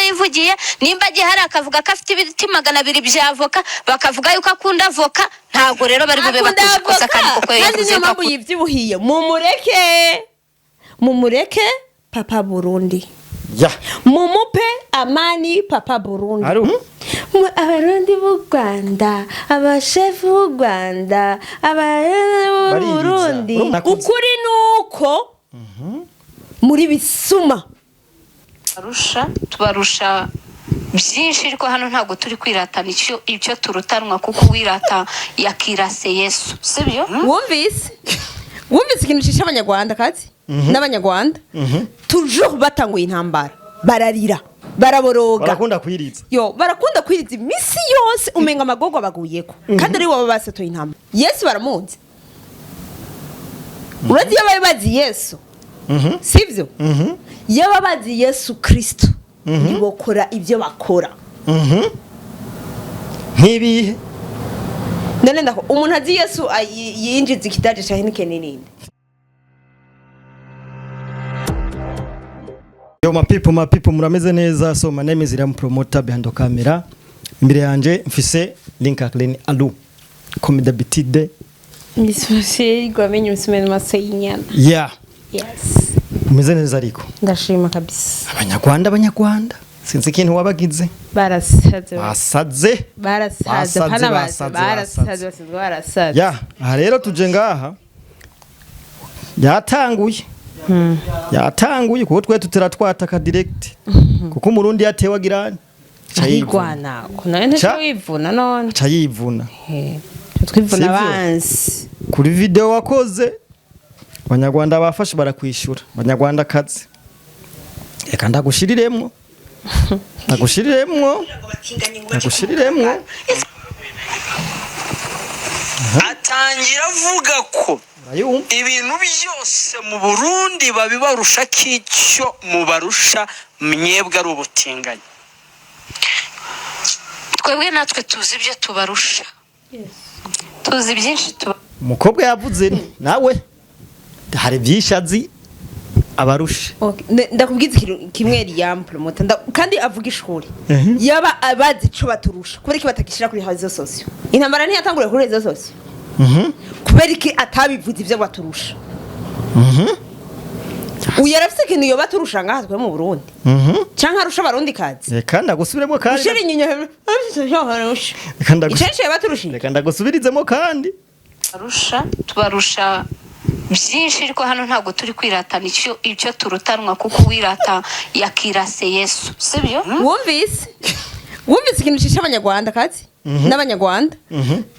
yivugiye. Nimba agiye hari akavuga ko afite ibiti 200 bya avoka, bakavuga yuko akunda avoka. Ntabwo rero bari bube Akunda bakoze ikosa kandi avoka kuko kandi yavuze niyo ko mpamvu akunda. yibyibuhiye. Mumureke, mumureke papa Burundi. Ya. Mumupe amani papa Burundi. Ari Abarundi b'u Rwanda, abashefu b'u Rwanda, abarundi b'u Baririza. Burundi. Urumva nakunze. Ukuri ni uko muri bisuma. Tubarusha byinshi, ariko hano ntabwo turi kwiratana icyo turutanwa, kuko uwirata yakirase Yesu, sibyo? Wumvise ikintu cisha abanyarwanda kazi n'abanyarwanda toujours batanguye intambara bararira, baraboroga. Barakunda kwiriza. Yo, barakunda kwiriza iminsi yose, umenga amagorwa baguyeko kandi ari wowe basatoye intambara. Yesu baramuzi. Urazi iyo bari bazi Yesu, sivyo? Iyo baba bazi Yesu Kristo, ntibokora ibyo bakora. Nk'ibihe? None ndako umuntu azi Yesu yinjiza ikidaje ca Heineken ninde? Yo, my people, my people, murameze neza? So my name is Iram Promoter behind the camera. Imbere yanje mfise Link Clean Alu comme d'habitude. Misfasheri gwamenye umusumeni maso y'inyana. Yeah. Yes. Umeze neza ariko? Ndashima kabisa. Abanyarwanda, abanyarwanda, sinzi ikintu wabagize. Barasaze. Basaze. Barasaze. Basaze, pana basaze, barasaze. basaze. Basaze, barasaze. Ya, aha rero tuje ngaha yatanguye, yatanguye kuko twe tutera twataka direct, kuko umurundi yatewe agirane. Arigwana nawe ntacyo wivuna none. Aca yivuna. Twivuna Sivyo? abansi. Kuri video wakoze, abanyarwanda bafashe barakwishura. Abanyarwanda kazi, reka ndagushiriremwo, ndagushiriremwo, ndagushiriremwo. Atangira avuga ko Urayumva? ibintu byose mu Burundi babibarusha, k'icyo mubarusha mwebwe ari ubutinganyi. Twebwe natwe tuzi ibyo tubarusha, tuzi byinshi tuba Umukobwa yavuze nawe hari byinshi azi abarusha. Okay, ndakubwiza ikintu kimwe, Liam Promoter, kandi avuga ishuri. Yaba abazi ico baturusha, kubera iki batakishira kuri réseaux sociaux? Intambara ntiyatanguriye kuri réseaux sociaux? Kubera iki atabivuze ivyo baturusha? Uyu arafise ikintu yoba aturusha ngaha twe mu Burundi, canke arusha abarundi kazi? Reka ndagusubiremo kandi. Ushira inyinya. Reka ndagu- Ico nico yabaturushije. Reka ndagusubirizemo kandi. Tubarusha byinshi, ariko hano ntabwo turi kwiratana icyo turutanwa, kuko uwirata yakirase Yesu, sibyo? Wumvise ikintu cisha abanyarwanda kazi n'abanyarwanda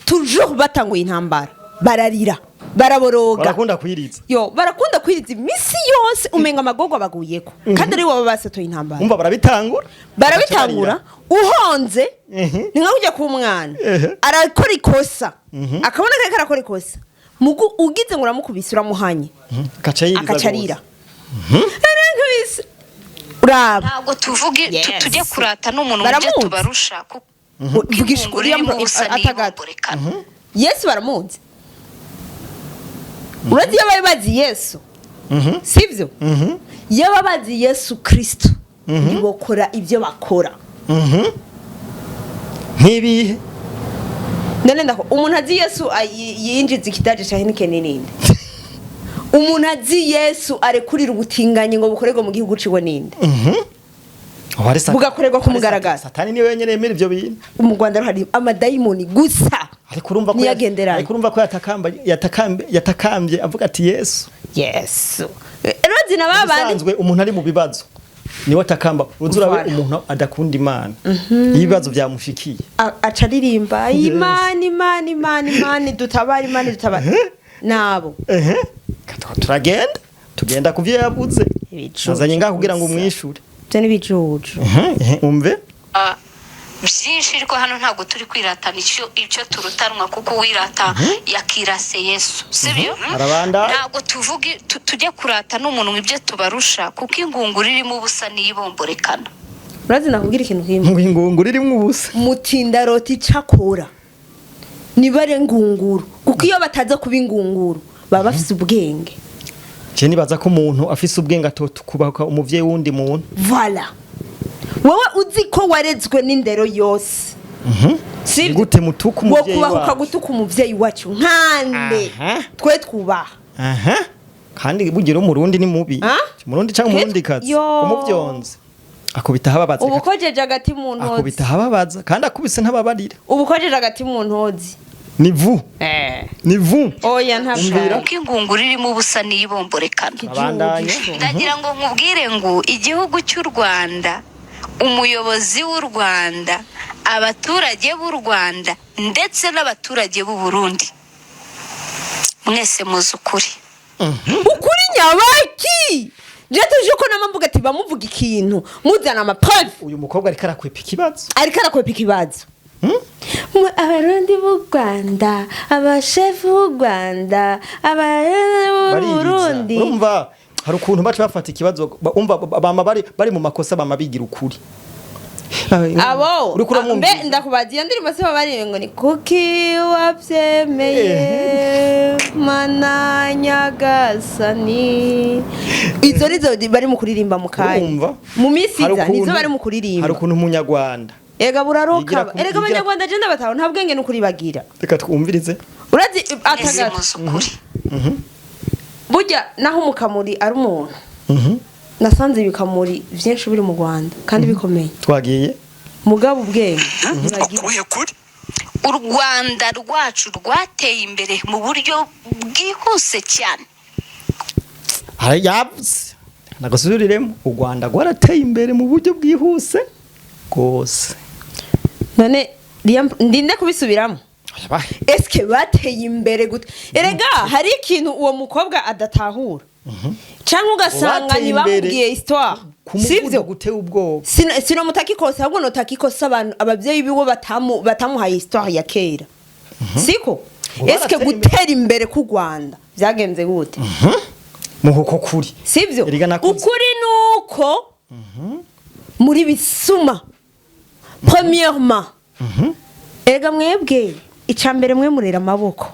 toujours batanguye intambara bararira, baraboroga. Barakunda kwiriza. Yo, barakunda kwiriza iminsi yose, umenga amagorwa baguyeko kandi ari wowe basatoye intambara. Umva, barabitangura. Barabitangura uhonze. Ni nka kujya ku mwana arakora ikosa, akabona ko arakora ikosa, mugu ugize ngo uramukubise, uramuhanye, Agaca yiriza. akacarira, arankubise, uraba. Ntabwo tuvuge Yes. tujye kurata n'umuntu mu byo Baramuzi. tubarusha, kuko Vuga ingunguru uriya irimo ubusa atagata. n'ibomborekana. Yesu baramuzi. Urazi iyo bari bazi Yesu, sivyo? Iyo baba bazi Yesu Kristo, ntibokora ibyo bakora. Nk'ibihe? None ndako umuntu azi Yesu yinjiza ikidaje ca Heineken ninde? Umuntu azi Yesu arekurira ubutinganyi ngo bukorerwe mu gihugu ciwe ninde? Bugakorerwa ku mugaragaro. Satani niwe wenyine yemera ivyo bintu. Mu Rwanda hari amadayimoni gusa. Ariko urumva ko Niyagenderana. ariko urumva ko yatakamba, yatakambye, yatakambye avuga ati Yesu. Yesu rero zina babandi. Usanzwe umuntu ari mu bibazo niwe atakamba. Uzi urabe Voilà. umuntu adakunda Imana, iyo ibibazo byamushikiye, Aca aririmba: "Imana, Imana, Imana, Imana dutabara, Imana dutabara." Nabo. Ehe. Turagenda, tugenda ku byo yavuze. Ibicucu Nazanye ngaha kugira ngo gusa. umwishure. Ibyo ni ibicucu. Ehe, umve. Byinshi, ariko hano ntabwo turi kwiratana icyo turutanwa, kuko uwirata yakirase Yesu, sibyo? Arabanda. Ntabwo tuvuge tujye kurata n'umuntu mu ibyo tubarusha, kuko ingunguru irimo ubusa n'iyibomborekana. Urazi nakubwira ikintu kimwe? Ngo ingunguru irimo ubusa. Mutindarota ico akora nibare ngunguru, kuko iyo bataza kuba ingunguru baba bafise ubwenge. Je nibaza ko umuntu afise ubwenge atotukubaha umuvyeyi wundi muntu. Voilà. Wowe uzi ko warezwe n'indero yose, sibyo? Gute mutuka umuvyeyi Wo kubahuka wacu? gutuka umuvyeyi wacu nkande? Aha. Twe twubaha. Aha, kandi bugira umurundi ni mubi. Ah? Umurundi cyangwa umurundi kazi Yo. umuvyonze akubita ahababaza. Ubukojeje agati mu ntozi. Akubita ahababaza kandi akubise ntababarira. Ubukojeje agati mu ntozi. Ni vu. Ni vu. Oya, ntabwo. Umvira. Kuko ingunguru irimo ubusa n'iyibomborekana. Abandanye. Ndagira ngo nkubwire ngo igihugu cy'u Rwanda, umuyobozi w'u Rwanda, abaturage b'u Rwanda ndetse n'abaturage b'u Burundi, mwese muzi ukuri. Ukuri nyabaki? Je tuje ko namamvuga ati bamuvuga ikintu muzana ama preuve. Uyu mukobwa ariko arakwepa ikibazo. Ariko arakwepa ikibazo. Abarundi b'u Rwanda, abashefu b'u Rwanda, abarundi b'u Baririza. Burundi. Urumva hari ukuntu baca bafata ikibazo, umva bama bari mu makosa, bama bigira ukuri. Abo Uriko uramwumviriza. mbe ndakubaza, iyo ndirimbo se baba ngo ni kuki wabyemeye, mana nyagasani? Izo nizo bari mu kuririmba mu kanya. Urumva? Mu minsi Hari iza nizo bari mu hari kuririmba. ukuntu umunyarwanda Ega buraroka. yigira Erega abanyarwanda je ndabataho, nta bwenge n'ukuri bagira. Reka twumvirize. Urazi Mwese atagata. muzi ukuri. Burya naho umukamuri ari umuntu, nasanze ibikamuri vyinshi biri mu Rwanda kandi bikomeye. Twagiye. Mugabo ubwenge ntibagira. Ukuye kuri U Rwanda rwacu rwateye imbere mu buryo bwihuse cyane. Hari yavuze, nagasubiriremo: u Rwanda rwarateye imbere mu buryo bwihuse rwose. None ndinde kubisubiramo? Yabahe. Eske bateye imbere gute? Erega hari ikintu uwo mukobwa adatahura, canke ugasanga Bateye imbere ntibamubwiye histoire. ku muvuduko Sivyo? guteye ubwoba. Sinomutaka ikosa, ahubwo notaka ikosa abantu abavyeyi biwe batamuhaye histoire ya kera, siko? Ngo Eske barateye imbere. gutera imbere k'u Rwanda vyagenze gute? Muhuko kuri. Sivyo? Erega nakuze. Ukuri nuko muri bisuma, premièrement, erega mwebwe ica mbere mwe murera amaboko,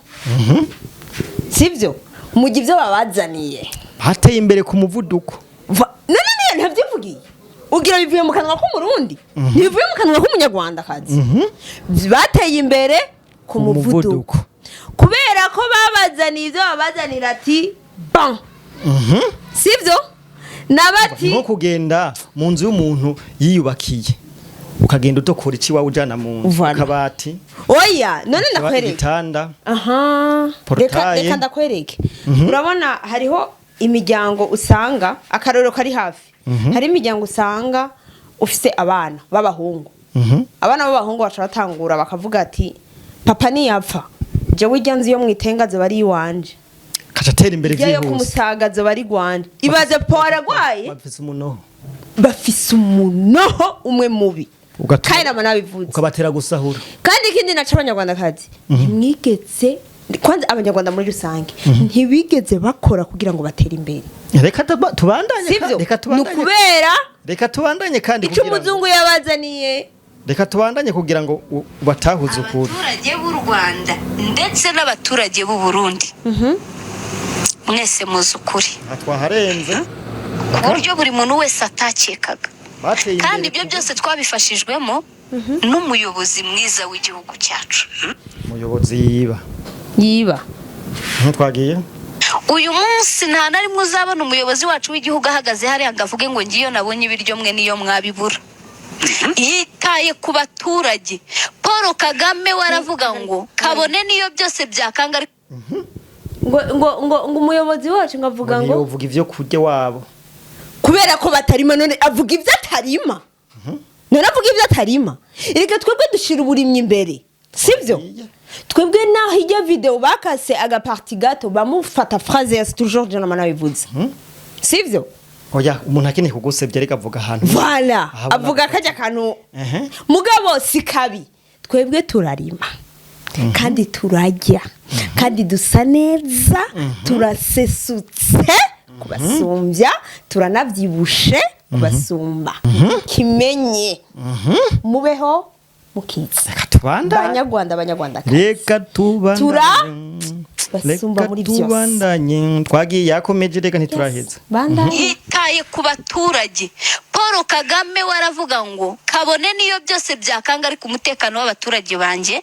sivyo? Mugihe ibyo babazaniye. Bateye imbere ku muvuduko. None niyo ntabyivugiye, ugira bivuye mu kanwa k'umurundi, ntibivuye mu kanwa k'umunyarwandakazi. Bateye imbere ku Ku muvuduko. muvuduko kubera ko babazaniye ibyo babazanira ati ban, sivyo? Nabati Nko kugenda mu nzu y'umuntu yiyubakiye, ukagenda udokora iwawe ujana mu nzu. Voilà. Akabati, Oya, none ikaba ndakwereka. Igitanda. Aha, reka. Portail. Reka ndakwereke. Urabona hariho imiryango usanga, akarorero kari hafi, hari imiryango usanga ufise abana b'abahungu. Abana b'abahungu baca batangura bakavuga ati: "Papa niyapfa, jewe ijya nzu yo mwitenga zoba ari iwanje." Kaca atera imbere Ijya yo byihuse. kumusaga zoba ari igwanje. Ibaze po aragwaye. Bafise umunoho. Bafise umunoho umwe mubi. Kandi nama nabivuze. Ukabatera gusahura. Kandi ikindi naco, abanyarwandakazi ntimwigeze, kwanza abanyarwanda muri rusange ntibigeze bakora kugira ngo batere imbere. Reka tubandanye. Sivyo? Reka Ni tubandanye. ukubera Reka tubandanye kandi ico kugira ngo- umuzungu yabazaniye. Reka tubandanye kugira ngo ubatahuze ukuri. Abaturage b'u Rwanda ndetse n'abaturage b'u Burundi, mwese muzi ukuri. Aha twaharenze. Ku buryo buri muntu wese atakekaga. Bateye imbere. Kandi ibyo byose twabifashijwemo n'umuyobozi mwiza w'igihugu cyacu. Umuyobozi yiba. Yiba. Twagiye. Uyu munsi nta na rimwe uzabona umuyobozi wacu w'igihugu ahagaze hariya ngo avuge ngo ngiyo nabonye ibiryo, mwe niyo mwabibura. Yitaye ku baturage. Paul Kagame we aravuga ngo kabone niyo byose byakanga ariko Ngo umuyobozi wacu ngo avuga ngo Ntiyovuga ivyo kurya wabo. Kubera ko batarima. None avuga ibyo atarima? None avuga ibyo atarima? Erega twebwe dushira uburimyi imbere, sibyo? Oya. Twebwe naho ijya video bakase aga partie gato, bamufata phrase ya toujours, je nama nabivuze, sivyo? Oya, umuntu akeneye kugusebya reka avuga ahantu Voilà. Ahabona. Avuga kajya kantu. Ehe. Mugabo si kabi, twebwe turarima kandi turarya kandi dusa neza, turasesutse kubasumbya, turanabyibushe kubasumba. Kimenye mubeho. Mukiza. Reka tubandanye. Banyarwanda, banyarwanda, Reka tubandanye. Basumba Reka muri byose. tubandanye. Twagiye, yakomeje, reka ntituraheza. Bandanye. Yitaye ku baturage. Paul Kagame we aravuga ngo kabone niyo byose byakanga, ariko umutekano w'abaturage banjye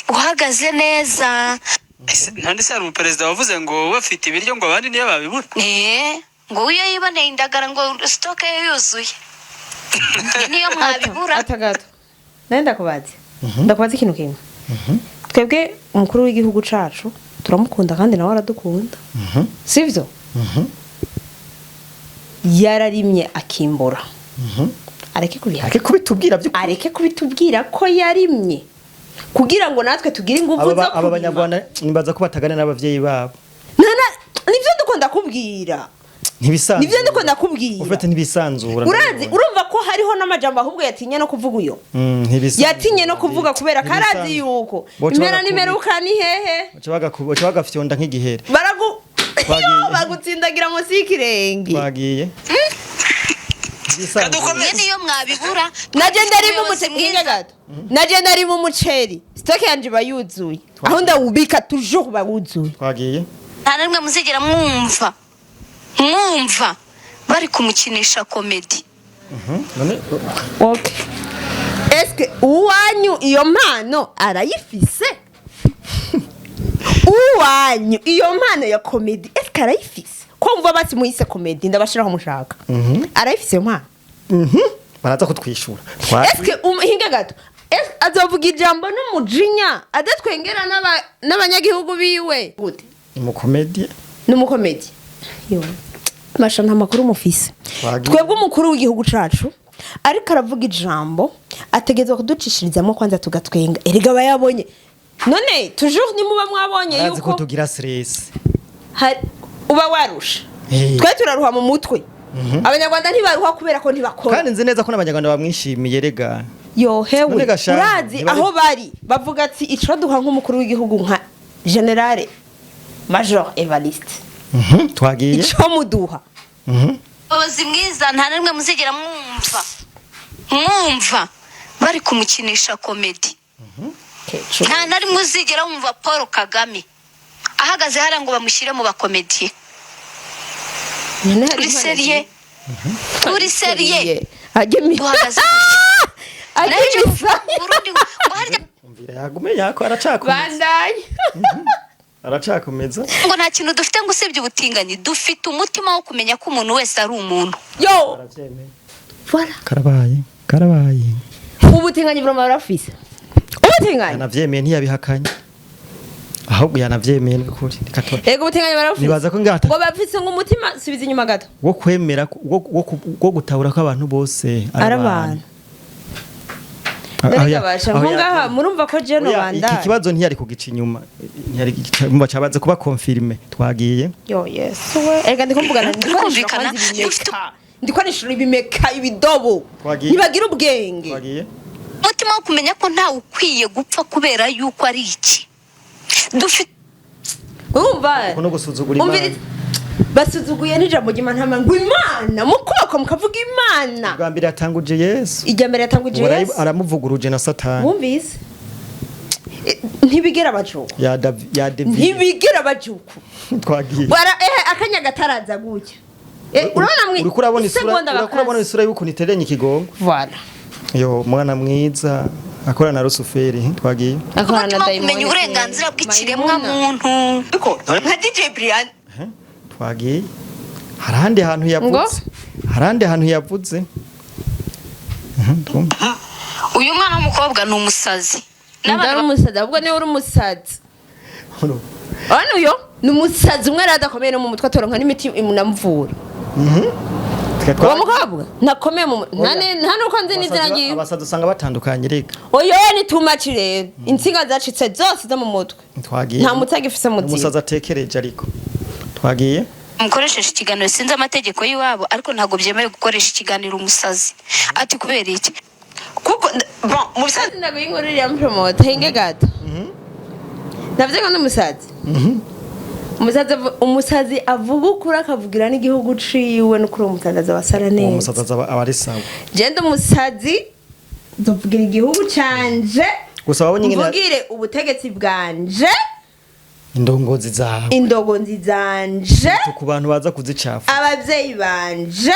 uhagaze neza. Ese, none se hari umuperezida wavuze ngo bafite ibiryo, ngo abandi niyo babibura? Ngo iyo yiboneye indagara, ngo stock ye yuzuye, niyo mwabibura. Atagato nawe ndakubaza ikintu kimwe. Twebwe umukuru w'igihugu cacu turamukunda kandi nawe aradukunda, sivyo? Yararimye akimbura, areke kubihaka. Areke kubitubwira by'ukuri. Areke kubitubwira ko yarimye kugira ngo natwe tugire ingufu Aba zo aba kurima. Banyarwanda nibaza ko batagana n'abavyeyi babo. Nivyo ndiko ndakubwira. Ntibisanzura. Nivyo ndiko ndakubwira. Ufite ntibisanzura. Urazi, urumva ko hariho n'amajambo ahubwo yatinye no kuvuga uyo. Ntibisanzura. Yatinye no kuvuga kubera ko arazi yuko Boca impera bagakubita. n'imeruka ni hehe. Baca bagafyonda nk'igihere. Baragu Bagiye. Yo, bagutsindagira munsi y'ikirenge. Bagiye. Ntibisanzura. Kadukomeze. Mwe niyo mwabibura. Naje ndarima Umuyobozi umuceri mwiza. hinga gato, naje ndarima umuceri, stock yanje iba yuzuye, aho ndawubika toujours uba wuzuye. Twagiye. Nta na rimwe muzigera mwumva bari kumukinisha comédie. None Okay, eske uwanyu iyo mpano arayifise? Uwanyu iyo mpano ya comédie, eske arayifise? Ko mva basi muyise comédie, ndabashiraho mushaka, arayifise iyo mpano? Baraza kutwishura. Eske hinga gato, eske azovuga ijambo n'umujinya adatwengera n'abanyagihugu biwe gute? Umukomedi. Ni umukomedi. Yo masha, nta makuru mufise. Twagiye. Twebwe umukuru w'igihugu cacu ariko aravuga ijambo, ategerezwa kuducishirizamo kwanza tugatwenga. Erega aba yabonye, none toujours nimuba mwabonye Arazi ko yuko tugira stress. Uba warusha. Twe turaruha mu mutwe, abanyarwanda ntibaruha kubera ko ntibakora. Kandi nzi neza ko n'abanyarwanda bamwishimiye rega. Yohewe. None gashaje, urazi aho bari bavuga ati ico duha nk'umukuru w'igihugu nka général major Evariste. Twagiye. Ico muduha. Umuyobozi mwiza, nta na rimwe muzigera mwumva bari kumukinisha comédie. Nta na rimwe uzigera wumva Paul Kagame ahagaze hariya ngo bamushyire mu bakomediye. None hari Turi impano sérieux, turi sérieux. Agemi Duhagaze agemisa. Burundi ngo harya Umvira, yagume yako aracakomeza. Bandanye. Aracakomeza. Ngo nta kintu dufite ngo usibye ubutinganyi, dufite umutima wo kumenya ko umuntu wese ari umuntu. Yo. Aravyemeye. Voilà. Karabaye, karabaye. Ubutinganyi burama barafise ubutinganyi. Yanavyemeye, ntiyabihakanye, ahubwo yanavyemeye n'ukuri. Reka Ego, ubutinganyi barafise. Nibaza ko ngata Ngo bafise ngo umutima, subiza inyuma gato. Wo kwemera wo gutahura ko abantu bose ari abantu. Aho None aho nko ngaha murumva ko jeno Oya, iki bandanye. kibazo ntiyari kugica inyuma, ntiyari mba cabaze kuba confirmé. Twagiye. Yo Yesu we, ega ndiko mvugana, ndiko Kumvikana, nishura ibimeka, ndiko nishura ibimeka ibidobo. Twagiye. Ntibagira ubwenge. Twagiye. Umutima wo kumenya ko ntawe ukwiye gupfa kubera yuko ari iki dufite. Urumva. Uko no gusuzugura Imana. Basuzuguye n'ijambo ry'Imana, nta ngo Imana mukuboko mukavuga Imana. Bwa mbere yatanguje Yesu. Ijya mbere yatanguje Ubu Yesu. Aramuvuguruje na Satani. Wumvise? Ntibigera bajuka. Ya deviye. Ntibigera bajuka. Twagiye. Bara ehe akanya gataraza gutya. Urabona mwe Uriko urabona isura, isegonda uriko urabona bakaza. isura y'ukuntu iteranye ikigongo. Voilà. Yo mwana mwiza akorana na Rusuferi, twagiye. Akorana Umutima wo kumenya uburenganzira bw'ikiremwa muntu. Nka DJ Brian. Twagiye. Hari ahandi hantu yavuze, hari ahandi hantu yavuze. Twumve. Uyu mwana w'umukobwa ni umusazi. Ndari N'abana umusazi, ahubwo niwe uri umusazi. Urabona uyo ni umusazi umwe rero adakomeye no mu mutwe, atoronka n'imiti imunamuvura. Uwo mukobwa ntakomeye mu mutwe, nta nuko nzi n'izina ryiwe. Abasazi usanga batandukanye reka. Oyo ni too much rero, insinga zacitse zose zo mu mutwe. Twagiye. Nta mutwe agifise muzima. Umusazi atekereje, ariko twagiye. Mukoresheje ikiganiro, sinzi amategeko y'iwabo, ariko ntabwo byemewe gukoresha ikiganiro umusazi. Ati kubera iki? Kuko bon, mu bisanzwe ndaguha inkuru iriya promote, hinge gato. Navuze ngo ndi umusazi. Umusazi avuga ukuri akavugira n'igihugu ciwe, n'ukuri uwo musazi azaba asara Uwo neza. musazi aba ari sawa. Genda umusazi. Nzovugira igihugu canje. Gusa wabonye ingene Mvugire ubutegetsi bwanje. Indongozi zawe. Indongozi zanje. Ku bantu baza kuzicafu. Abavyeyi banje,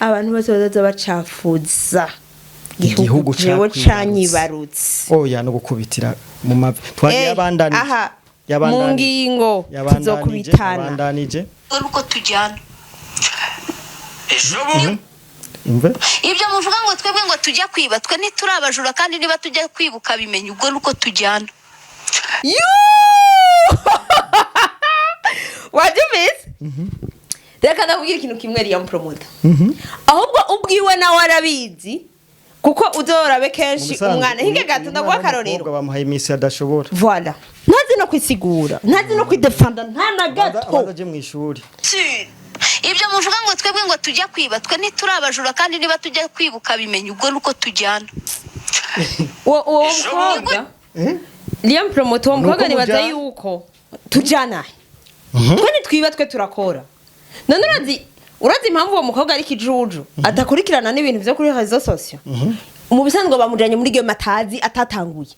abantu bose bazaza bacafuza Igihugu jewe cakwibarutse. Canyibarutse. Oya, no gukubitira mu mavi twagiye. Eh, Yabandanije. aha, mu Yabandanije. ngingo Yabandanije. tuzokubitana. Yabandanije. Nuko tujyana. Ejo bundi Imve. Ibyo muvuga ngo twebwe ngo tujya kwiba, twe ntituri abajura, kandi niba tujya kwiba ukabimenya, ubwo nuko tujyana. Yuuu! Wabyumvise? Reka ndakubwira ikintu kimwe, Liam Promoter, ahubwo ubwiwe nawe arabizi, kuko uzorabe kenshi umwana hinge gato, ndaguha akarorero. Bamuhaye iminsi adashobora. Voilà, ntazi no kwisigura, ntazi no kwidefanda, nta na gato. Abanza aje mu ishuri. Ibyo muvuga ngo twebwe ngo tujya kwiba, twe ntituri abajura, kandi niba tujya kwiba ukabimenya, ubwo nuko tujyana. Uwo Ejo mukobwa, Eh? Liam Promoter, uwo Nuko mukobwa nibaza yuko tujana, twe ntitwiba, twe turakora. None urazi impamvu uwo mukobwa ari kijuju, adakurikirana n'ibintu vyo kuri réseaux sociaux? Mu bisanzwe bamujanye muri game atazi, atatanguye,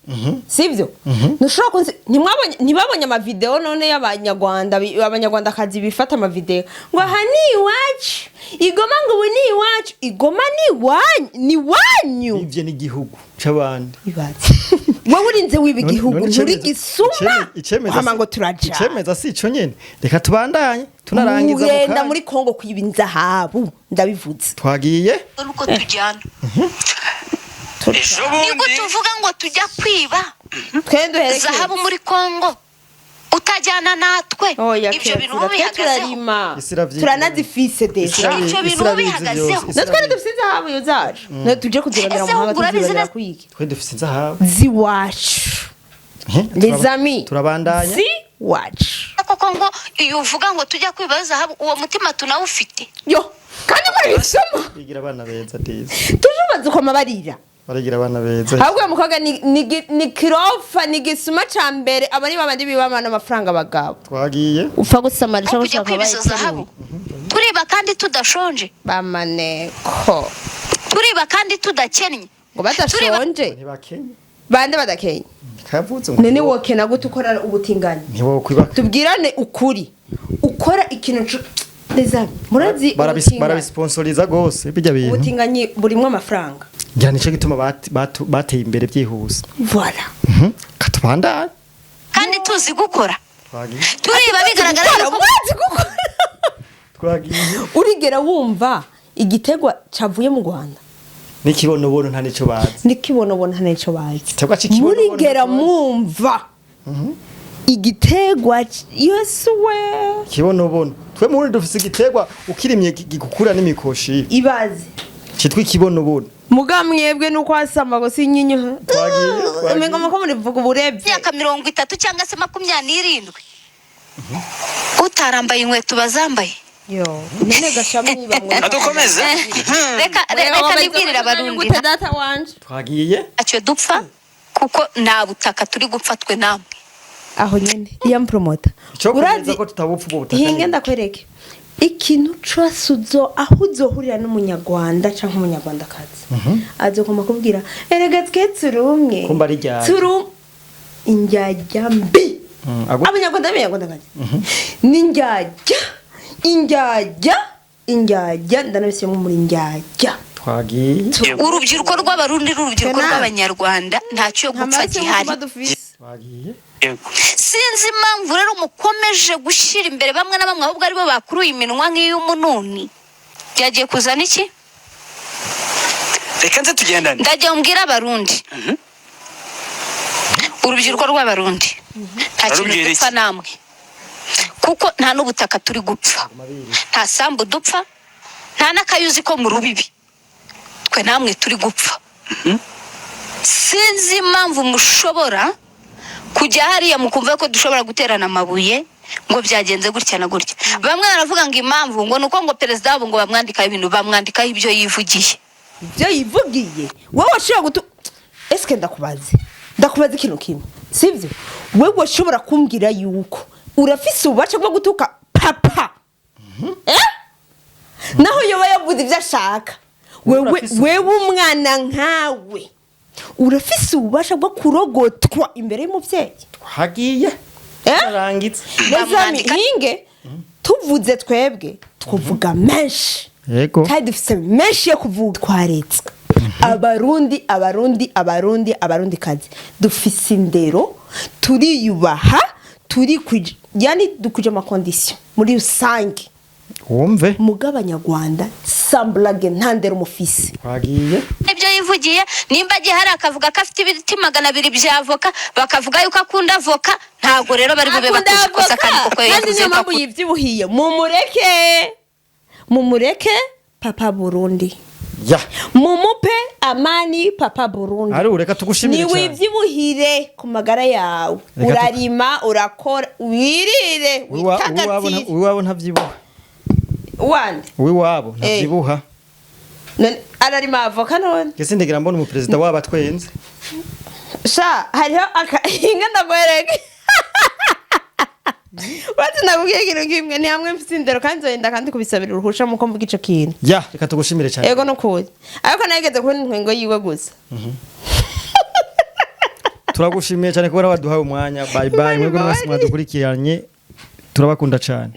sivyo? Ntushobora kunzi ntimwabonye, ntibabonye amavideo none y'abanyarwanda, abanyarwandakazi bifata amavideo ngo aha ni iwacu igoma, ngo ubu ni iwacu igoma, ni iwanyu, ni iwanyu. Ivye n'igihugu c'abandi. Ibaze wowe urinze wiba igihugu, None nturi gisuma, icemeza hama ngo turaja. Icemeza si ico nyene. Reka tubandanye, tunarangiza mu Ugenda kanya. muri Kongo kwiba inzahabu, ndabivuze. Twagiye. Ubwo nuko tujyana. Ejo Ni bundi gute uvuga ngo tujya kwiba Twe duherekeye zahabu muri Kongo utajyana natwe? Oya, Ibyo bintu kirazira, uba twe bihagazeho. turarima, Isi iravyiga. turanazifise déjà. Ivyo bintu Isi irabizi bihagazeho. vyose, isi Natwe irabizi. dufise inzahabu zacu. Natwe tuje kuzirondera mu Ese mahanga, ahubwo urabizi tuzirondera neza? kwiki? Twe dufise inzahabu. Ziwacu. Eh, Les amis, turabandanya. ziwacu. Koko ngo iyo uvuga ngo tujya kwiba zahabu, uwo mutima tunawufite. Yo, kandi muri bisoma. Bigira abana beza dizi. Tuje ubaze uko amabarira. Barigira abana beza. Ahubwo uyu mukobwa ni kirofa, ni gisuma ca mbere. Aba ni babandi bibamana amafaranga abagabo. Twagiye. Upfa gusamarisha. Aho kujya kwiba izo zahabu, turiba kandi tudashonje. Bamaneko. Turiba kandi tudakennye. Ngo badashonje? Ntibakenye. Bande badakenye? Kavutse ngo None wokena gute ukora ubutinganyi? Ntiwokwiba. Tubwirane ukuri, ukora ikintu les amis, murazi ubutinganyi. Barabisponsoriza gose bijya bintu. Ubutinganyi burimwo amafaranga. Ngira nico gituma bateye imbere byihuse. Voilà. Katubandanye. Kandi tuzi gukora. Twagiye. Turiba bigaragara Gukora, yuko murazi gukora. Twagiye. Urigera wumva igitegwa cavuye mu Rwanda? N'ikibonobono nta nico bazi. N'ikibonobono nta nico bazi. Igiterwa c'ikibonobono Murigera ntaco bazi. mwumva igitegwa Yesu we! Ikibonobono, twe mu Burundi dufise igiterwa ukirimye gikukura n'imikoshi. Ibaze. Citwa ikibonobono. Muga mwebwe nuko wasamba ngo sinyinyo. Twagiye, twagiye. Umengo muko murivuga uburebye. Imyaka 30 cyangwa se 27 utarambaye inkweto bazambaye. Yo, none gashamwe bamwe. Adukomeze. Reka nibwirire Abarundi. Gute data wanje? Twagiye. Ntacyo dupfa, kuko nta butaka turi gupfa twe namwe. Aho nyene iya promoter. Ico kwemeza ko tutabupfa ubwo butaka Hinge nyene. ndakwereke ikintu cose uzo aho uzohurira n'umunyarwanda canke umunyarwandakazi, azogomba kubwira erega twe turi umwe. Kumba ari ryari? Turi indyarya mbi. Abanyarwanda n'abanyarwandakazi ni indyarya, indyarya, indyarya, ndanabisubiyemo, muri indyarya. Twagiye. Urubyiruko rw'Abarundi n'urubyiruko Twe namwe. rw'Abanyarwanda, ntacyo Nta gupfa maraso gihari. y'umutima dufise. Twagiye. Yego. Sinzi impamvu rero mukomeje gushyira imbere bamwe na bamwe, ahubwo aribo bakuruye iminwa nk'iy'umununi. Byagiye kuzana iki? Reka nze tugendane. Ndajya mbwira Abarundi, urubyiruko rw'Abarundi, nta kintu Barubwira dupfa iki? namwe, kuko nta n'ubutaka turi gupfa, nta sambu dupfa, nta n'akayuzi ko mu rubibi twe namwe turi gupfa. Sinzi impamvu mushobora kujya hariya mukumva ko dushobora guterana amabuye ngo byagenze gutya na gutya. Bamwe baravuga ngo impamvu ngo ni uko ngo perezida wabo ngo bamwandikaho ibintu, bamwandikaho ibyo yivugiye. Ibyo yivugiye. Wowe washobora gutu eske ndakubaze ikintu kimwe, sibyo? Wowe washobora kumbwira yuko urafise ububasha bwo gutuka papa, eh? Naho yoba yavuze ibyo ashaka, wewe Urafise wewe umwana nkawe. Urafise ububasha bwo kurogotwa imbere y'umuvyeyi. Twagiye. Eh? Arangitse. Nezami. Bamwandika- Hinge tuvuze, twebwe tuvuga menshi kandi dufise menshi yo kuvuga. Twaretswe, Abarundi, Abarundi, Abarundi, Abarundi kazi, dufise indero, turiyubaha, turi yani dukwije ama conditions muri rusange. Wumve. Muga Abanyarwanda, sans blague, nta ndero mufise. Twagiye. Ibyo yivugiye, nimba agiye hari akavuga ko afite ibiti 200 bya avoka, bakavuga yuko akunda avoka. Ntabwo rero bari bube Akunda bakoze ikosa kandi avoka, kuko kandi yavuze niyo ko mpamvu akunda. yivyibuhiye. Mumureke, mumureke papa Burundi. Mumupe amani papa Burundi. Ari ureka tugushimire cyane. Niwivyibuhire ku magara yawe. Urarima, urakora, wirire. Witagatire. Uwiwabo ntavyibuha. Wande? Uwiwabo ntavyibuha. None ararima avoka none? Ese ndegera mbona umuperezida wabo atwenze. Sha, hariho aka inga ndagwereke. Uretse ndakubwiye ikintu kimwe, ni hamwe mfise indero, kandi nzoyenda kandi kubisabira uruhusha muko mvuga ico kintu. Ya, reka tugushimire cyane. Ego, nukuri, ariko nageze kubona intwengo yiwe gusa. Turagushimiye cyane kubona waduhaye umwanya. Bye bye. Imana Mwebwe mwese imbabarire. mwadukurikiranye, turabakunda cyane.